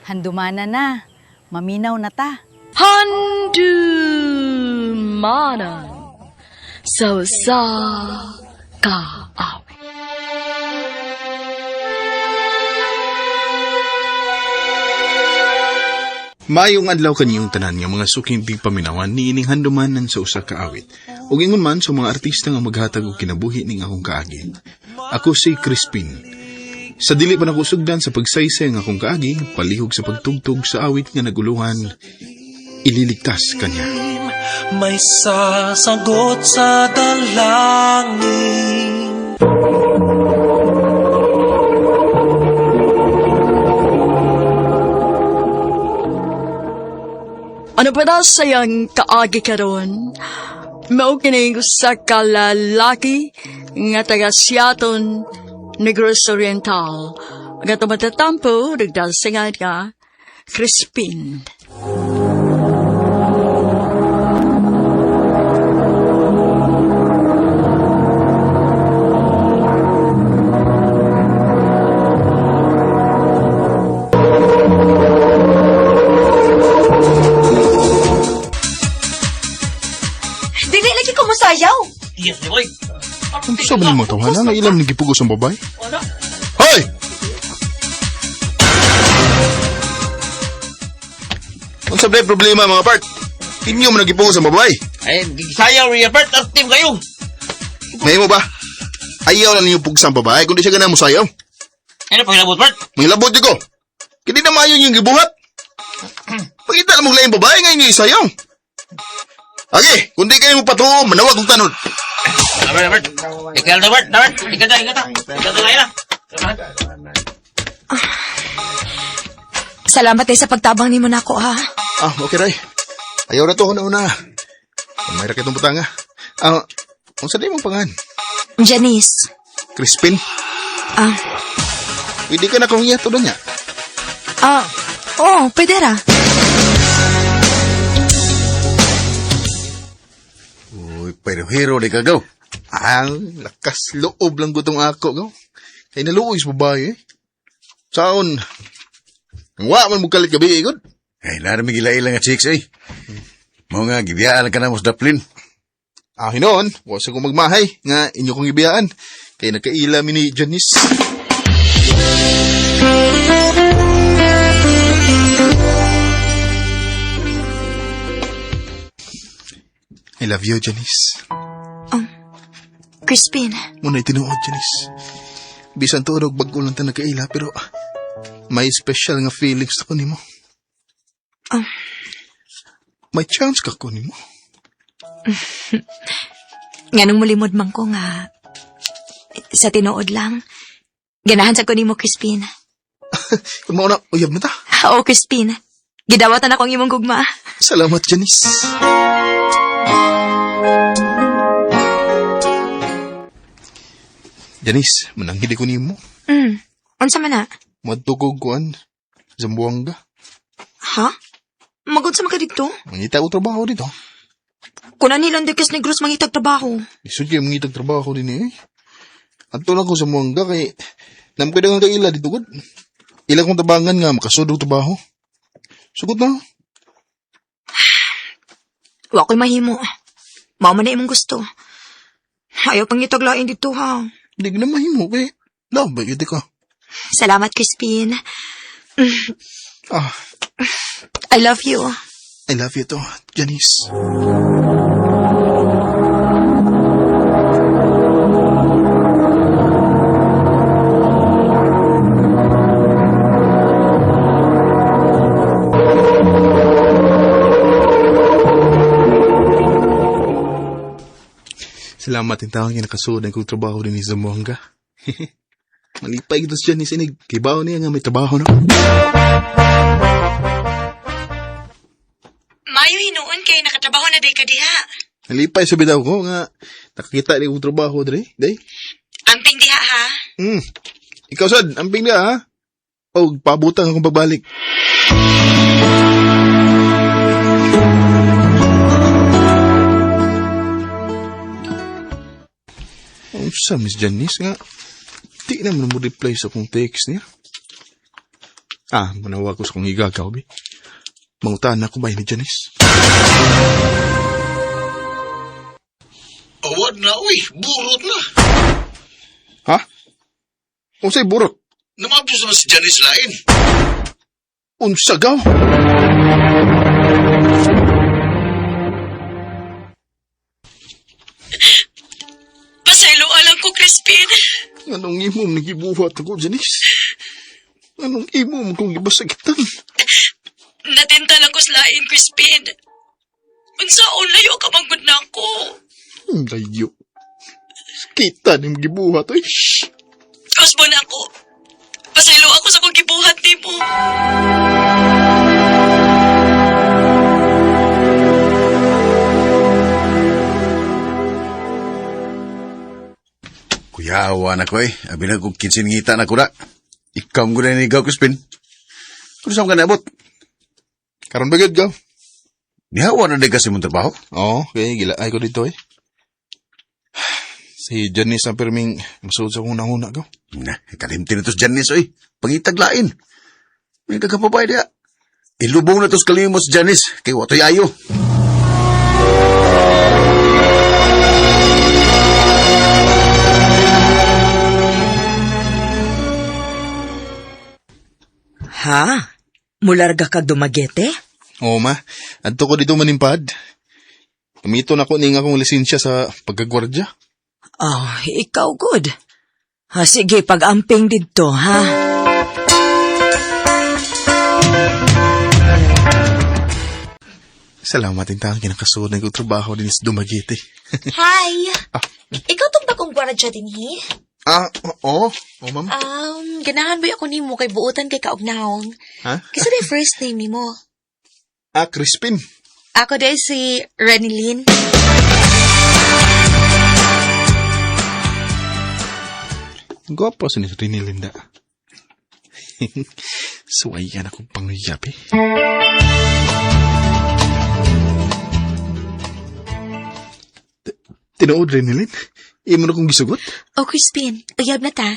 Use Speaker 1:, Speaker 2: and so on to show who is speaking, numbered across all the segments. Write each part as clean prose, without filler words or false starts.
Speaker 1: Handumana na. Maminaw na ta.
Speaker 2: Handumanan sa usa ka awit.
Speaker 3: Maayong adlaw kaniyong tanan nga mga suking tigpaminawan niining handumanan sa usa ka awit. Ug ingon man sa mga artista nga maghatag og kinabuhi ning akong kaagi. Ako si Crispin. Sa dili pa nako sugdan sa pagsaysay ang akong kaagi, palihog sa pagtugtog sa awit nga naguluhan, ililigtas kanya.
Speaker 4: May sasagot sa dalangin.
Speaker 2: Ano pa na sayang kaagi karon? Mao kining usa ka lalaki nga taga Siaton, Negros Oriental. Nga tumatatampo, nagdasingan nga, Crispin.
Speaker 5: Dili lagi ko mosayaw.
Speaker 6: Yes, boy.
Speaker 3: Unsa ba nimo tawhana nga ilam ni gipugos ang babae? Hoy! Unsa ba problema mga part? Inyo man nagipugos ang babae.
Speaker 6: Ay, sayaw riya part at team kayo.
Speaker 3: May mo ba? Ayaw na ninyo pugsan babae kundi siya ganang musayaw.
Speaker 6: Ano pag part?
Speaker 3: Mangilabot ko. Kini na maayo yung gibuhat. Pagita na mong laing babae nga inyo isayaw. Age, kundi kayo mo patuo, manawag kong tanod.
Speaker 6: Part, part. Ikaw na part, part. Ikaw na, ikaw na. Ikaw na na.
Speaker 5: Salamat eh sa pagtabang nimo nako ha.
Speaker 3: Ah, okay ray. Ayaw na to, una una. May rakitong butanga. Ah, unsa di mong pangan?
Speaker 5: Janice.
Speaker 3: Crispin?
Speaker 5: Ah,
Speaker 3: Pwede ka na kong iyato na niya.
Speaker 5: ah, oh, pwede ra.
Speaker 7: Uy, pero hero di ka gaw.
Speaker 3: Ah, lakas loob lang gutong ako, go. Kay naluoy sa babae, eh. Saon, ang wa man mo kalit gabi, eh, gud.
Speaker 7: Ay, nara may gila-ila nga chicks eh. Mo nga, gibiyaan lang ka na mo sa daplin.
Speaker 3: Ah, hinoon, wa sa kong magmahay nga inyo kong ibiyaan. Kay nagkaila mi ni Janice. I love you, Janice.
Speaker 5: Crispin.
Speaker 3: Muna tinuod, Janice. Bisan tuod og bag-o lang ta nagkaila, pero may special nga feelings ako nimo.
Speaker 5: Ah.
Speaker 3: May chance ka ko nimo.
Speaker 5: Nganong mulimod man ko nga sa tinuod lang. Ganahan sa ko nimo, Crispin.
Speaker 3: Kung mauna, uyab na ta.
Speaker 5: Oo, Crispin. Gidawatan ako ang imong gugma.
Speaker 3: Salamat, Janice. Janice, mananghidi ko nimo.
Speaker 5: Unsa man na?
Speaker 3: Madtugog kuan. Zamboanga.
Speaker 5: Ha? Magod sa maka didto?
Speaker 3: Mangita ko trabaho dito.
Speaker 5: Kunan nilang dekes ni Cruz mangitag trabaho.
Speaker 3: Lisod kayo mangitag trabaho din eh. Adto lang ko sa Zamboanga kay nam ko nga kaila dito gud. Ila kong tabangan nga makasud og trabaho. Sugot na.
Speaker 5: Wa ko'y mahimo. Mao man na imong gusto. Ayaw pang itaglain dito ha.
Speaker 3: Hindi ko na mahimo kay labay gid ka.
Speaker 5: Salamat, Crispin.
Speaker 3: Ah,
Speaker 5: I love you.
Speaker 3: I love you to, Janice. Salamat yung taong nga nakasunod ang kong trabaho din ni Zamboanga. Malipay ito si Janice inig. Kibaw niya nga may trabaho no.
Speaker 5: Mayo hinuon kay nakatrabaho na day ka diha.
Speaker 3: Nalipay sa bitaw ko nga nakakita ni kong trabaho dre. Day.
Speaker 5: Amping diha ha.
Speaker 3: Ikaw sad, amping na ha. O pabutang akong pagbalik. Unsa Miss Janice nga? Di naman mo reply sa akong text niya. Ah, manawa ko sa kong igagaw, bi. Mangutaan ako ba ni Janice?
Speaker 7: Awad na, uy. Burot na.
Speaker 3: Ha? Unsay burot?
Speaker 7: Namabos naman si Janice lain.
Speaker 3: Unsa gaw?
Speaker 5: Pasaylo alam ko, Crispin.
Speaker 3: Anong imo mong gibuhat ako, Janice? Anong imo mong kong gibasagitan?
Speaker 5: Natinta lang ko sa lain, Crispin. Unsaon layo ka manggod na ako.
Speaker 3: Ang layo. Kita ni mong gibuhat, oy.
Speaker 5: Kusbo na ako. Pasaylo ako sa kong gibuhat nimo.
Speaker 7: Kuyawa na ko eh. Abi na kong kinsingita na ko na. Ikaw mo na ni Gaw, Crispin. Kung saan ka naabot?
Speaker 3: Karon ba gyud gaw?
Speaker 7: Nihawa na din kasi mong trabaho.
Speaker 3: Oo, okay, gilaay ko dito eh. Si Janice ang pirming masuod sa akong nanguna gaw.
Speaker 7: Na, kalimti na to si Janice, oy. Pangitaglain. May kagapabay diya. Ilubong na to sa kalimos si Janice. Kay watoy ayo.
Speaker 8: Ha? Mularga kag Dumaguete?
Speaker 3: Oo ma, adto ko dito manimpad. Gamito na ko ning akong lisensya sa pagkagwardya.
Speaker 8: Oh, ikaw good. Ha, sige, pag-amping didto, ha?
Speaker 3: Salamat din tayo kinakasuod na kong trabaho din sa Dumaguete.
Speaker 9: Hi! Ikaw tong bagong gwardiya dinhi?
Speaker 3: Ah, oo. Oo, ma'am.
Speaker 9: Ganahan ba ako nimo kay buotan kay kaugnahong?
Speaker 3: Ha?
Speaker 9: Kisa na first name nimo?
Speaker 3: Ah, Crispin.
Speaker 9: Ako dahil si Renilyn.
Speaker 3: Gwapo sa ni Rini Linda. Suwayan akong pangyayap eh. Tinuod, Renilyn? Imo na kong gisugot?
Speaker 9: Oh, Crispin, uyab na ta.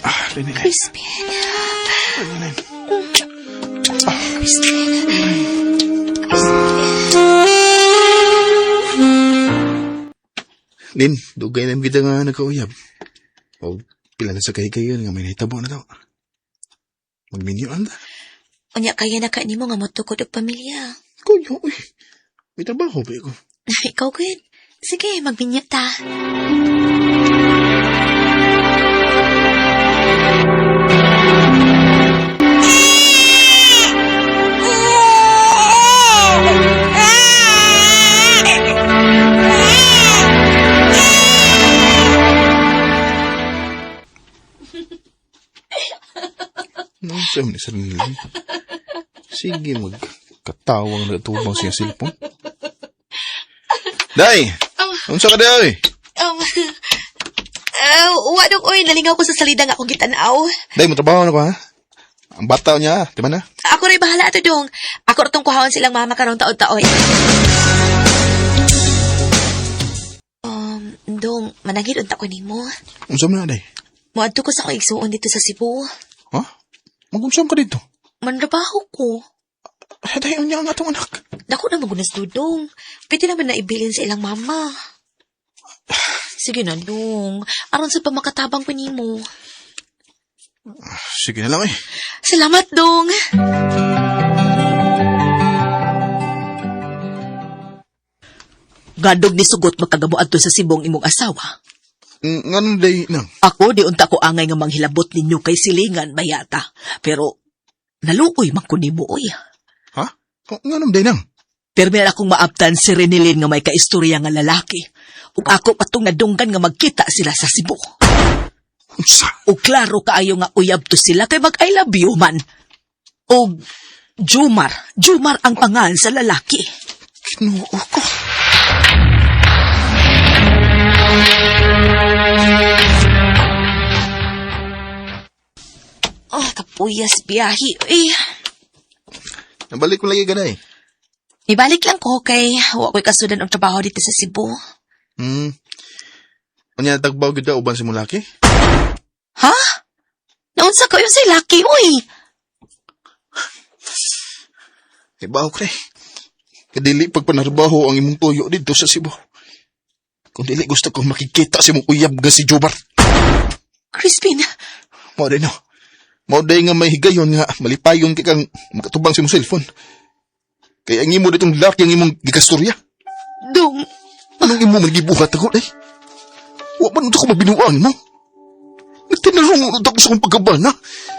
Speaker 3: Ah, Renilyn.
Speaker 9: Crispin.
Speaker 3: Renilyn.
Speaker 9: Crispin.
Speaker 3: Lin, dugay na kita nga nagkauyab. O, pila na sa kahigayon nga may nahitabo na daw. Magminyo anda.
Speaker 9: Unya kaya na ka nimo nga motukod og pamilya.
Speaker 3: Kuyo, uy. May trabaho ba ko?
Speaker 9: Ikaw gud. Sige, magbinyo ta.
Speaker 3: No, sa ni sa Renilyn. Sige, magkatawang na tubang siya silpong. Day! Unsa ka day?
Speaker 9: Wa dong oy, nalingaw ko sa salida nga akong gitanaw.
Speaker 3: Day, mo trabaho na ko ha? Ang bata niya, di ba na?
Speaker 9: Ako rin bahala ato dong. Ako ra tong kuhaon silang mama karong taod-taoy. Dong, mananghid unta ko nimo.
Speaker 3: Unsa man na, day?
Speaker 9: Moadto ko sa akong igsuon dito sa Cebu.
Speaker 3: Ha? Magunsam ka dito?
Speaker 9: Manrabaho ko.
Speaker 3: Eh, Day, unya ang atong anak.
Speaker 9: Dako na magunas dudong. Pwede naman na ibilin sa ilang mama. Sige na, dong. Aron sa pamakatabang ko nimo.
Speaker 3: Sige na lang eh.
Speaker 9: Salamat, dong.
Speaker 8: Gadog ni sugot magkagamo adto sa sibong imong asawa.
Speaker 3: Ngano day nang?
Speaker 8: Ako di unta ko angay nga manghilabot ninyo kay silingan mayata. Pero naluoy man ko nimo oy.
Speaker 3: Ha? Ngano day nang?
Speaker 8: Pero meron akong maabtan si Renilyn nga may kaistorya nga lalaki. Ug ako patong nadunggan nga magkita sila sa Cebu.
Speaker 3: Unsa?
Speaker 8: O klaro kaayo nga uyab to sila kay mag I love you man. O Jumar, Jumar ang pangalan sa lalaki.
Speaker 3: Kinuo ko.
Speaker 9: Oh, kapuyas biyahe. Eh,
Speaker 3: Nabalik ko lagi ganay.
Speaker 9: ibalik lang ko kay wa ko'y kasudan og trabaho dito sa Cebu.
Speaker 3: Unya tagbaw gyud ka uban sa imong laki?
Speaker 9: Ha? Naunsa ko yung say laki, uy.
Speaker 3: Ibaw ko eh. Kadili pagpanarbaho ang imong tuyo dito sa Cebu. Kung dili gusto ko makikita sa imong uyab nga si Jomar.
Speaker 9: Crispin,
Speaker 3: Mao day no. Mao day nga may higayon nga malipayon kay kang makatubang sa imong cellphone. Kay ang imo ditong laki ang imong gikastorya.
Speaker 9: Dong,
Speaker 3: Anong imo man gibuhat ako day? Wa man unta ko mabinuang mo. Nagtinarong unta ko sa akong pagkabana.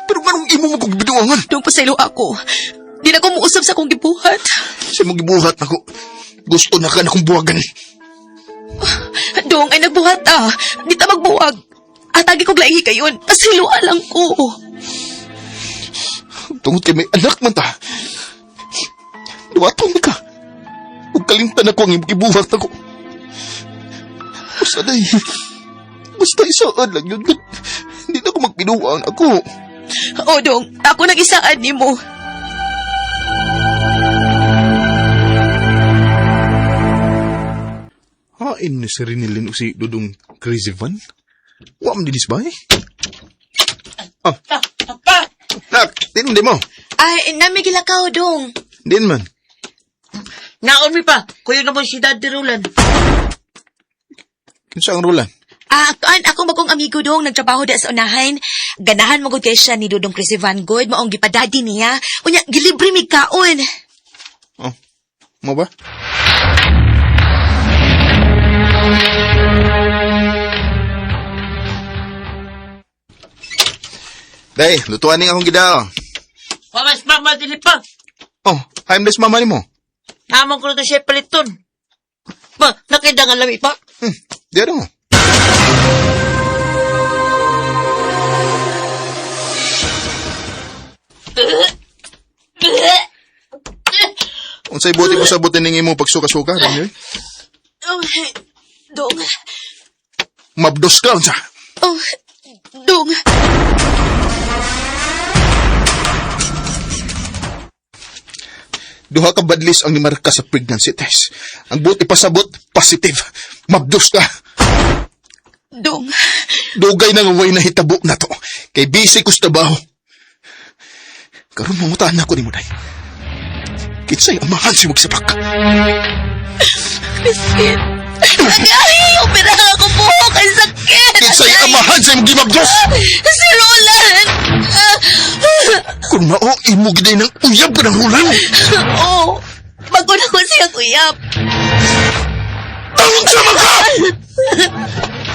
Speaker 3: Pero nganong imo mo kong binuangan?
Speaker 9: Dong, pasaylo ako. Di na ko muusap sa akong gibuhat.
Speaker 3: Sa imong gibuhat nako. Gusto na ka na akong buwagan.
Speaker 9: Dong, ay nagbuhat ah. Di ta magbuwag. Atagi kog lahi kayon. Pasaylo lang ko.
Speaker 3: Tungod kay may anak man ta. Duwaton ka. Ug kalimtan ako ang imong gibuhat nako. Basta day. Basta isaan lang yun. Hindi na ako magbinuang ako.
Speaker 9: O, Dong, ako nang isaan nimo.
Speaker 3: Hain ni si Rinilin o si Dudong Crazy Van? Wa man dinis ba eh? Oh. Nak, din di mo.
Speaker 9: Ay, namigilakaw, Dong.
Speaker 3: Din man.
Speaker 6: Naon mi pa, kuyo naman si Daddy Roland.
Speaker 3: Kinsa ang rulan?
Speaker 9: Ah, kuan ako magong amigo dong nagtrabaho da sa unahan. Ganahan mo gud kay siya ni Dudong Chris Van Good, maong gipadadi niya. Unya gilibre mi kaon.
Speaker 3: Oh. Mo ba? Day, lutuan ning akong gidao.
Speaker 6: Pamas mama dili pa.
Speaker 3: Oh, I'm mama nimo.
Speaker 6: Namang ko na to siya paliton. Pa, nakita nga lami pa.
Speaker 3: Di ano mo. Unsay buti mo sa buti ning imo pagsuka-suka, Ramir?
Speaker 9: Oh, dong.
Speaker 3: Mabdos ka unsa?
Speaker 9: Oh, dong.
Speaker 3: Duha ka badlis ang nimarka sa pregnancy test. Ang buti pasabot, positive. Mabdos ka.
Speaker 9: Dong.
Speaker 3: Dugay na nga way nahitabo na to. Kay busy ko sa trabaho. Karon mangutaan na ko nimo day. Kinsay amahan si Wagsapak.
Speaker 9: Crispin. Ay, opera ako buhok. Ang sakit.
Speaker 3: Kinsay
Speaker 9: Aray.
Speaker 3: amahan sa imong gimabdos.
Speaker 9: Si Roland.
Speaker 3: Kung mao imo giday ng uyab ka ng Roland.
Speaker 9: Oh, bago na ko siya kuyap.
Speaker 3: Tawag sa mga!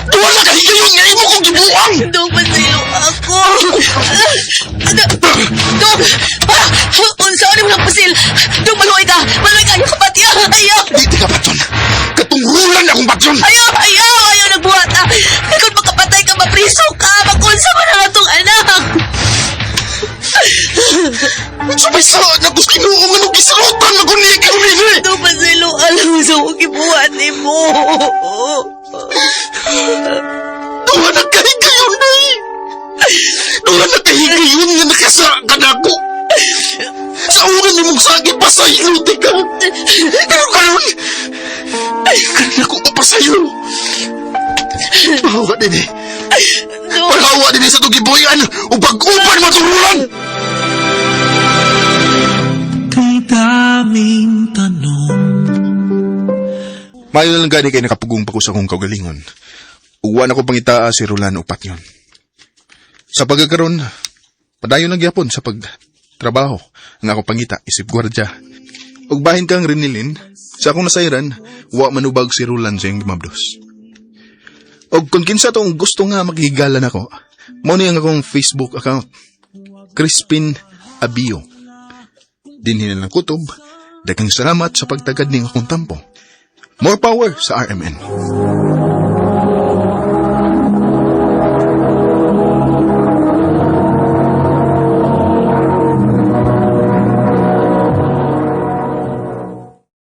Speaker 3: Duha na kahigayon nga imo kong gibuang!
Speaker 9: Dong, pasaylo ako. Dong, pa, unsa ni mo ng pasil? Dong, maluoy ka. Maluoy ka. Ayaw ka pati. Ayaw.
Speaker 3: Di ka patyon. Katong Roland akong patyon.
Speaker 9: Ayaw, ayaw, ayaw nagbuhat ah. Kung makapatay ka, mapriso ka. Makunsa mo na nga tong anak.
Speaker 3: Sabay sa na ko sa Ginoo nga nung gisilutan na ko niya ikaw nini.
Speaker 9: Dong, pasaylo alam mo sa akong gibuhat ni mo.
Speaker 3: Duha na kahigayon na eh. Duha na kahigayon nga nakasa ka na ako. Sa ulan ni mong sakit, pasaylo di ka. Pero karon, karon ako papasaylo. Pahawa din eh. Pahawa din eh sa tugibuyan o pag-upan maturulan.
Speaker 4: Kay daming tanong.
Speaker 3: Mayo na lang gani kay nakapugong pa ko sa akong kaugalingon. Uwan ako pangitaa si Roland upat yun. Sa pagkakaroon, padayon lang gyapon sa pagtrabaho ang akong pangita isip gwardya. Ug bahin kang Renilin, sa akong nasayran, wa manubag si Roland sa iyang gimabdos. Og kung kinsa tong gusto nga makigala nako, mao ni ang akong Facebook account. Crispin Abio. Dinhi na lang kutob, daghang salamat sa pagtagad ning akong tampo. More power sa RMN.